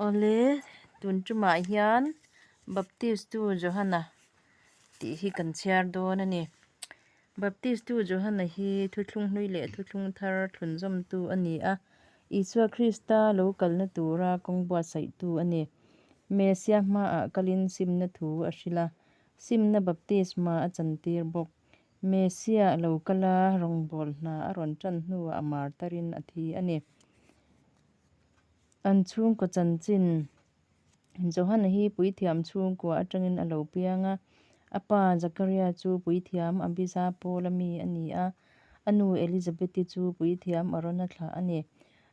Awle, tun tumah hian Baptistu Johana tih hi kan chhiar dawn a ni. Baptistu Johana hi thuthlung hlui leh thuthlung thar thlunzawmtu a ni a, Isua Krista lo kalna tura kawng buatsaihtu a ni. Messia hmaah kalin simna thu a hrilh a, simna baptisma a chantir bawk. Messia lo kal a, rawngbâwl hna a rawn ṭan hnuah a martarin a thi a ni. An chhungkaw chanchin, Johana hi puithiam chhungkua aṭangin a lo piang a, a pa Zakaria chu puithiam Abija pawla mi a ni a, a nu Elizabeth-i chu puithiam Arona thlah a ni.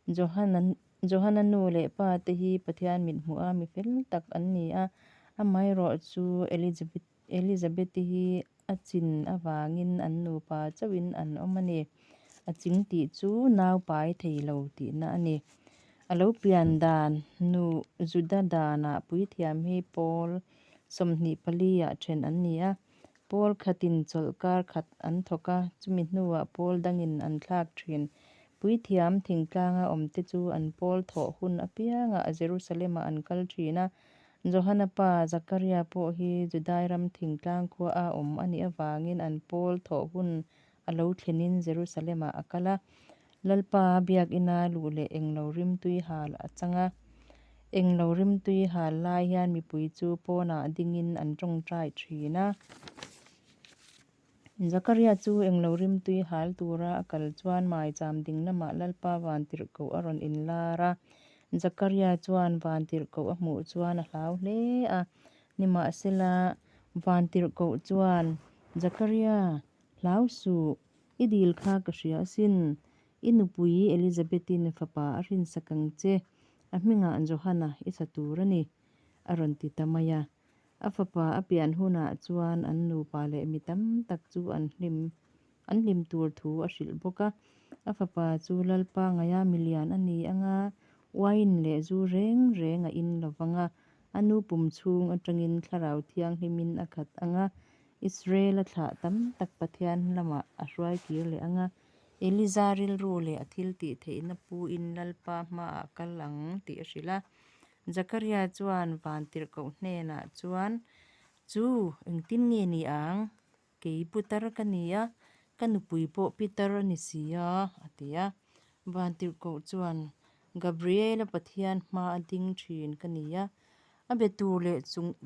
Johana nu leh pa te hi Pathian mithmuha mi fel tak an ni a, amaherawh chu Elizabeth. Elizabeth-i hi a chin avangin an nupa chauhin an awm a ni. A ching tih chu nau pai thei lo tihna a ni. A lo pian dan nu Juda danah puithiam hi pawl 24 ah then an ni a. Pawl khatin chawlhkar khat an thawk a, chumi hnuah pawl dangin an thlak thin. Puithiam thingtlanga awmte chu an pawl thawh hun apiangah Jerusalem-ah an kal thin a, Johana pa Zakaria pawh hi Judai ram thingtlang khua a awm a nih avangin an pawl thawh hun a lo thlenin Jerusalem-ah a kal a. Lalpa biakina luh leh englo rimtui hal a chang a. Englo rimtui hal lai hian mipui chu pawnah dingin an tawngtai thin a. Zakaria chu englo rimtui hal tura a kal chuan maicham ding lamah Lalpa vantirhkoh a rawn inlar a. Zakaria chuan vantirhkoh a hmuh chuan a hlau hle a. Nimahsela, vantirhkoh chuan, Zakaria, hlau suh, i dil kha ka hria asin. I nupui Elizabeth-in fapa a hrinsak ang che, a hmingah Johana i sa tur a ni, a rawn ti ta mai a. A fapa a pian hunah chuan an nupa leh mi tam tak chu an hlim an hlim tur thu a hrilh bawk a. A fapa chu Lalpa ngaia milian a ni ang a, uain leh zu reng reng a in lo vang a, a nu pum chhung atangin Thlarau Thianghlimin a khat ang a, Israel-a thlah tam tak Pathian lamah a hruai kir leh ang a, Eliza rilru leh a thiltih theihna puin Lalpa hmaah kal ang tih a hrilh a. Zakaria chuan vantirhkoh hnenah chuan, Chu, engtin nge ni ang? Kei putar ka ni a, ka nupui pawh pitar a ni si a, a ti a. Vantirhkoh chuan, Gabriela Pathian hma a ding thin ka ni a, a be tur leh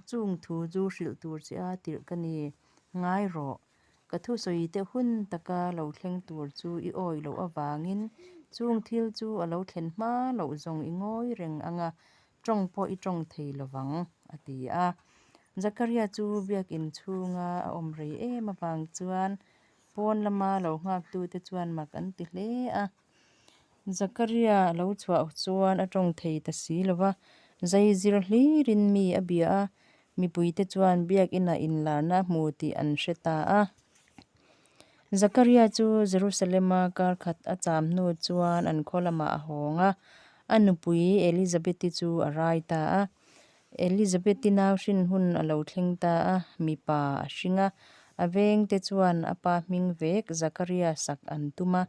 chung thu chu hrilh tur che a tirh ka ni. Ngai rawh. Ka thusawi te hun taka lo thleng tur chu i awi loh avangin chung thil chu a lo thlen hma loh zawng i ngawi reng ang a, tawng pawh i tawng thei lo vang, a ti a. Zakaria chu biakinn chhunga a awm rei em avang chuan pawn lama lo nghaktute chuan mak an ti hle a. Zakaria a lo chhuah chuan a tawng thei ta si lo va, zai zir hlirin mi a bia a, mipuite chuan biakina inlarna a hmu tih an hre ta a. Zakaria chu Jerusalema kar khat a cham hnu chuan an khaw lamah a hawng a, a nupui Elizabeth-i chu a rai ta a. Elizabeth-i nau hrin hun a lo thleng ta a, mipa a hring a, a vengte chuan a pa hming vek Zakaria sak an tum a.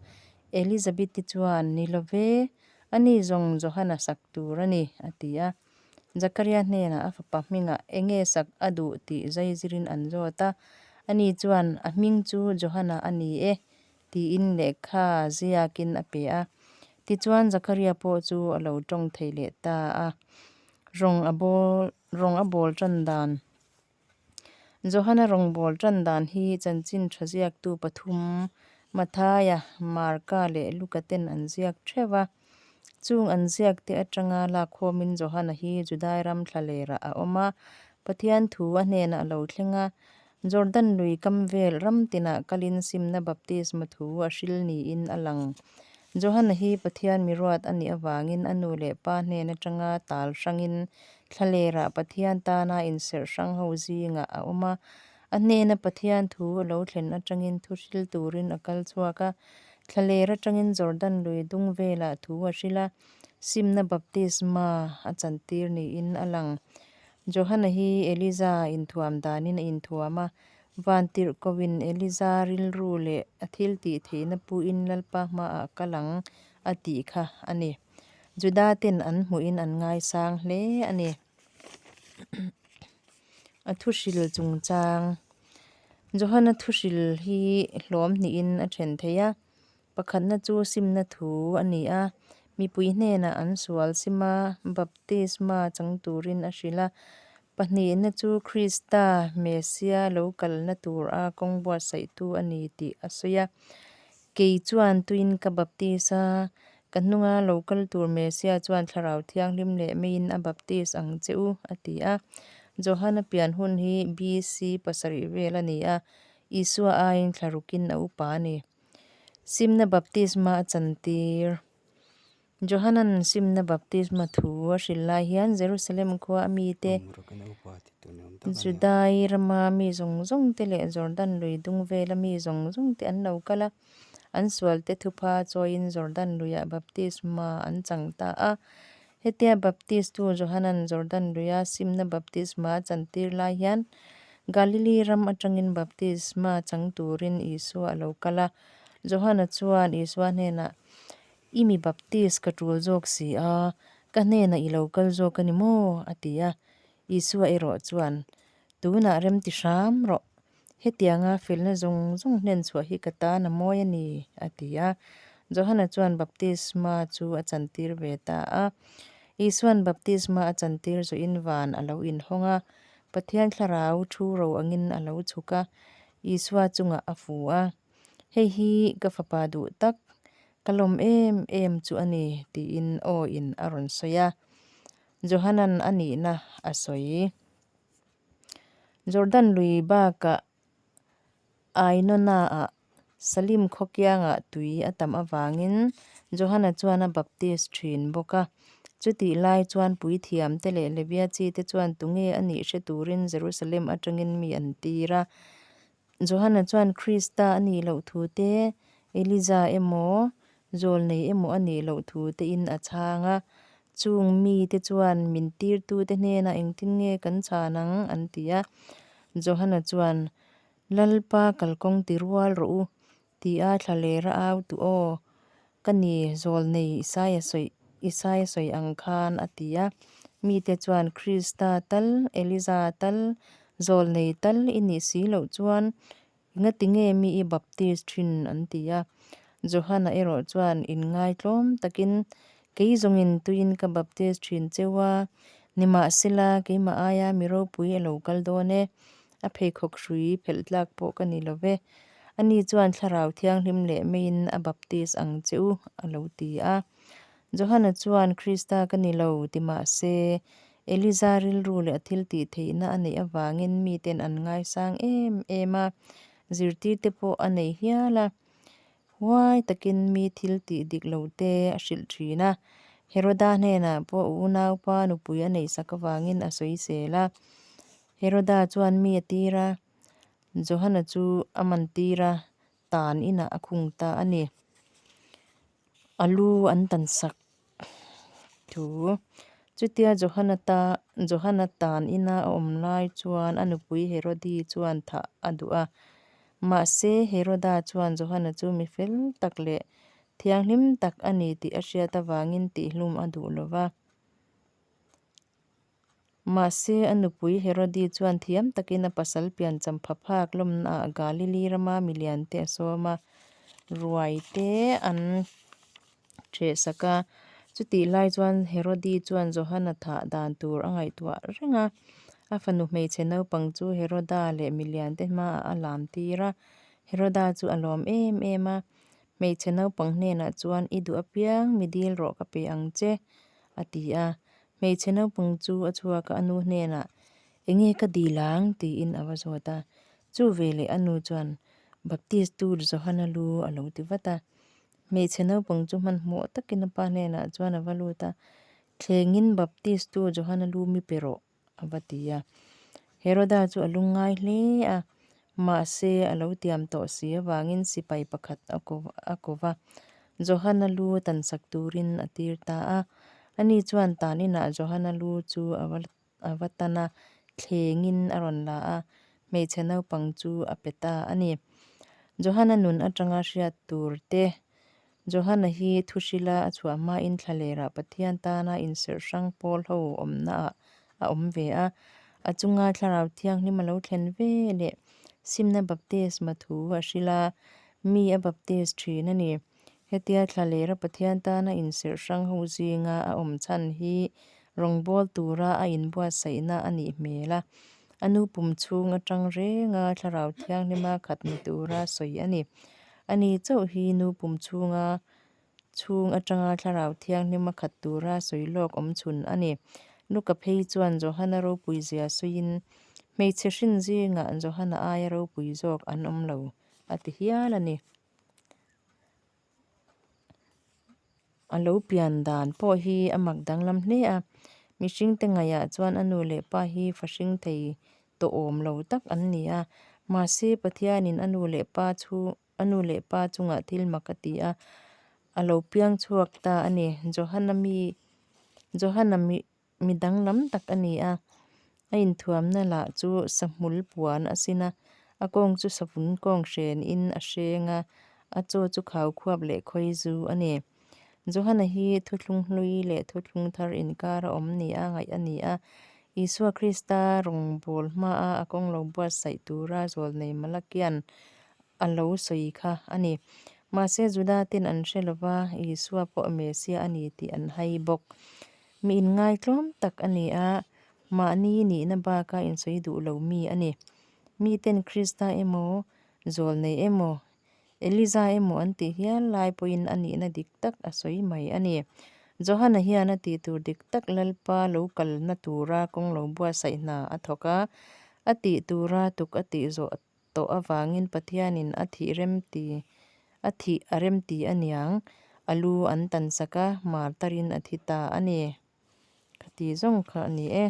Elizabeth-i chuan, Ni lo ve, ani zawng Johana sak tur a ni, a ti a. Zakaria hnenah a fapa hmingah eng nge sak a duh tih zaizirin an zawt a, ani chuan, A hming chu Johana a ni e, tiin lehkha ziakin a pe a. Tichuan Zakaria pawh chu a lo tawng thei leh ta a, rawng a bawl rawng a bawl tan dan. Johana rawng bawl tan dan hi chanchin tha ziaktu pathum Mathaia, Marka leh Luka ten an ziak theuh a. Chung an ziak te atanga lakkhawmin Johana hi Judai ram thlalerah a awm a, Pathian thu a hnenah a lo thleng a, Jordan lui kam vel ram tinah kalin simna baptisma thu a hril niin a lang. Johana hi Pathian miruat a nih avangin a nu leh pa hnen atanga tal hrangin thlalerah Pathian tana inserh hrang ho zingah a awm a. A hnena Pathian thu a lo thlen atangin thu hril turin a kal chhuak a. Thlaler atangin Jordan lui dung velah thu a hril a, simna baptisma a chantir niin a lang. Johana hi Eliza inthuam danin a inthuam a, Vantirhkohin Eliza rilru leh a thil tih theihna puin Lalpa hmaah kal ang a tih kha a ni. Juda-ten an hmuhin an ngaisang hle a ni. A thuhril chungchang. Johana thuhril hi hlawm hnihin a then thei a. Pakhatna chu simna thu a ni a, mipui hnenah an sual sima baptisma chang turin a hrilh a. Pahnihna chu Krista, Messia lo kalna tur a kawng buatsaihtu a ni tih a sawi a. Kei chuan tuin ka baptis a, ka hnunga lo kal tur Messia chuan Thlarau Thianghlim leh meiin a baptis ang che u, a ti a. Johana pian hun hi BC pasarih vel a ni a, Isua aiin thla rukin a upa a ni. Simna baptisma a chantir. Johanan simna baptisma thu a hrilh lai hian Jerusalem khua a mite, Judai rama mi zawng zawng te leh Jordan lui dung vela mi zawng zawng te an lo kal a, an sualte thupha chawiin Jordan luiah baptisma an chang ta a. Hetia Baptistu Johanan Jordan luia simna baptisma a chantir lai hian Galili ram atangin baptisma chang turin Isua a lo kal a. Johana chuan Isua hnenah, I mi baptis ka tul zawk si a, ka hnenah i lo kal zawk a ni maw? a ti a. Isua erawh chuan, Tunah remti hram rawh. Hetianga felna zawng zawng hnen chhuah hi ka tan a mawi a ni, a ti a. Johana chuan baptisma chu a chantir ve ta a. Isua'n baptisma a chantir zawhin van a lo inhawng a, Pathian thlarau thu ro angin a lo chhuk a, Isua chungah a fu a. Hei hi ka fapa duh tak, ka lawm em em chu a ni, tiin aw in a rawn sawi a. Johana'n a nihna a sawi. Jordan lui bakah Ainona-ah Salim khaw kiangah tui a tam avangin Johana chuan a baptis thin bawk a. Chutih lai chuan puithiamte leh Levia chite chuan tunge a nih hre turin Jerusalem atangin mi an tir a. Johana chuan Krista a nih loh thu te, Elija emaw, Zawlnei emaw a nih loh thu tein a chhang a. Chung mite chuan min tirtute hnenah engtin nge kan chhan ang? an ti a. Johana chuan, Lalpa kalkawng ti rual rawh u, tia thlalera au tu aw, ka ni, Zawlnei Isaia sawi Isaia sawi ang khan a ti a. Mite chuan, Krista tal, Elija tal, Zawlnei tal i nih si loh chuan Engati nge mi i baptis thin? an ti a. Johana erawh chuan inngaitlawm takin, Kei zawngin tuiin ka baptis thin cheu a, nimahsela keimah aia mi ropui a lo kal dawn e, a pheikhawk hrui phelh tlak pawh ka ni lo ve. Ani chuan Thlarau Thianghlim leh meiin a baptis ang che u, a lo ti a. Johana chuan, Krista ka ni lo, ti mahse, Eliza rilru leh a thil tih theihna a neih avangin miten an ngaisang em em a, zirtirte pawh a nei hial a. Huai takin mi thil tih dik lo te a hrilh thin a. Heroda hnenah pawh unaupa nupui a neihsak avangin a sawisel a. Heroda chuan mi a tir a, Johana chu a man tir a, tan inah a khung ta a ni. A lu an tan sak thu. Chutia Johana ta Johana tan ina a awm lai chuan a nupui Herodi chuan thah a duh a. Mahse, Heroda chuan Johana chu mi fel tak leh thianghlim tak a ni tih a hriat avangin tihhlum a duh lo va. Mahse, a nupui Herodi chuan thiam takin a pasal piancham pha phak lawmnaah Galili rama miliante a sawm a, ruai te an ṭhehsak a. Chutih lai chuan Herodi chuan Johana thah dan tur a ngaihtuah reng a. A fanu hmeichhe naupang chu Heroda leh miliante hmaah a lam tir a. Heroda chu a lawm em em a, hmeichhe naupang hnenah chuan, I duh apiang mi dil rawh ka pe ang che, a ti a. Hmeichhe naupang chu a chhuak a, a nu hnenah, Enge ka dil ang? tiin a va zawt a. Chu veleh a nu chuan, Baptistu Johana lu a lo ti vat a. Hmeichhe naupang chu hmanhmawh takin a pa hnenah chuan a va lut a, Thlengin Baptistu Johana lu mi pe rawh, a va ti a. Heroda chu a lungngai hle a, mahse a lo tiam tawh si avangin sipai pakhat a ko a ko va, Johana lu tansak turin a tir ta a. Ani chuan tan inah Johana lu chu a va a va tan a, thlengin a rawn la a, hmeichhe naupang chu a pe ta a ni. Johana nun atanga hriat tur te. Johana hi thuhrila a chhuah hmain thlalerah Pathian tana inserh hrang pawl ho awmnaah a awm ve a. A chunga Thlarau Thianghlim a lo thlen ve leh simna baptisma thu a hril a, mi a baptis thin a ni. Hetia thlalera Pathian tana inserh hrang ho zinga a awm chhan hi rawngbâwl tura a inbuatsaihna a nih hmel a, a nu pum chhung atang renga Thlarau Thianghlima khat ni tura sawi a ni. Ani chauh hi nu pum chhunga chhung atanga Thlarau Thianghlima khat tura sawi lawk awm chhun a ni. Luka phei chuan Johana ropui zia sawiin, Hmeichhe hrin zingah Johana aia ropui zawk an awm lo, a ti hial a ni. A lo pian dan pawh hi a mak danglam hle a, mihringte ngaihah chuan a nu leh pa hi fahring thei tawh awm lo tak an ni a. Mahse, Pathianin a nu leh pa chu a nu leh pa chungah thil mak a ti a, a lo piang chhuak ta a ni. Johana mi Johana mi Mi danglam tak a ni a, a inthuamna lah chu sahmul puan a sin a, a kawng chu savun kawng hrenin a hreng a, a chaw chu khau khuap leh khawi zu a ni. Johana hi thuthlung hlui leh thuthlung thar inkar a awm nia ngaih a ni a, Isua Krista rawngbâwl hmaa a kawng lo buatsaih tura zawlnei Malakian a lo sawi kha a ni. Mahse, Juda ten an hre lova, Isua pawh Mesia a ni tih an hai bawk. Mi inngaitlawm tak a ni a, mahni nihna baka insawi duh lo mi a ni. Miten Krista emaw, Zawlnei emaw, Eliza emaw an tih hial lai pawhin a nihna dik tak a sawi mai a ni. Johana hian a tih tur dik tak Lalpa lo kalna tura kawng lo buatsaih hna a thawk a, a tih tura tuk a tih zawh tawh avangin Pathianin a thih remti a thih a remti a niang, a lu an tan sak a, martarin a thi ta a ni. Khati zawng kha a ni e.